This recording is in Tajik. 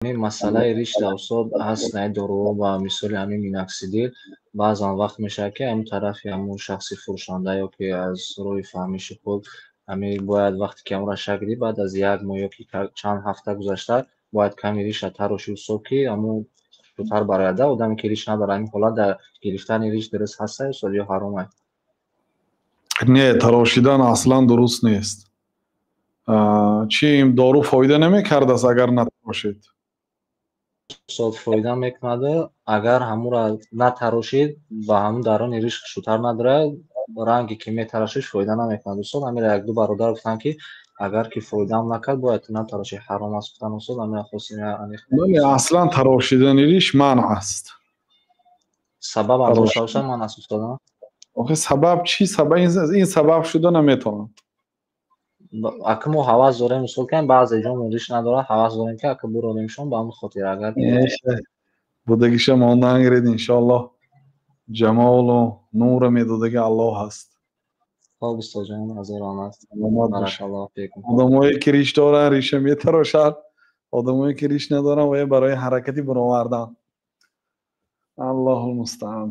Масъалаи риш дар устод ҳаст, на доруҳо ба мисоли ҳамин миноксидил. Баъзан вақт мешавад, ки ҳамин тарафи ҳамун шахси фурӯшанда ё ки аз рӯи фаҳмиши худ ҳамин бояд вақте ки ҳамонро шак дид, баъд аз як моҳ ё ки чанд ҳафта гузашта бояд ками риша тароши, устод, ки ҳамун хушбӯтар барояд. Одаме ки риш надорад, ҳамин ҳолат дар гирифтани риш дуруст ҳаста, устод, ё ҳаром аст? Не, тарошидан аслан дуруст нест. Чӣ, дору фоида намекардааст, агар натарошед? Устод, фоида мекунад. Агар ҳамонро натарошид, ба ҳамун даруни риш хушбӯтар надорад. Ранге ки метарошиш, фоида намекунад, устод. Ҳаминро як-ду бародар гуфтанд, ки агар ки фоидаам накард, бояд ту натарошӣ, ҳаром аст, гуфтанд, устод. Ҳаминро хостем. Бале, аслан тарошидани риш манъ аст. Сабабам дошта бошад, манъ аст, устод? Охи, сабаб чӣ? Ин сабаб шуда наметавонад. Ака, мо ҳавас дорем, устод, ки баъзе ҷо риш надорад, ҳавас дорем, ки ака буроримшон, ба ҳамин хотир агар Будагиша мондан гиред, иншоаллоҳ, ҷамолу нура медодаги Аллоҳ ҳаст. Хоб, устодҷон, ҳазор раҳмат. Саломат бошед. Баракаллоҳу фикум. Одамое ки риш доранд, риша метарошанд, одамое ки риш надоранд, вая барои ҳаракати баровардан. Аллоҳу мустаан.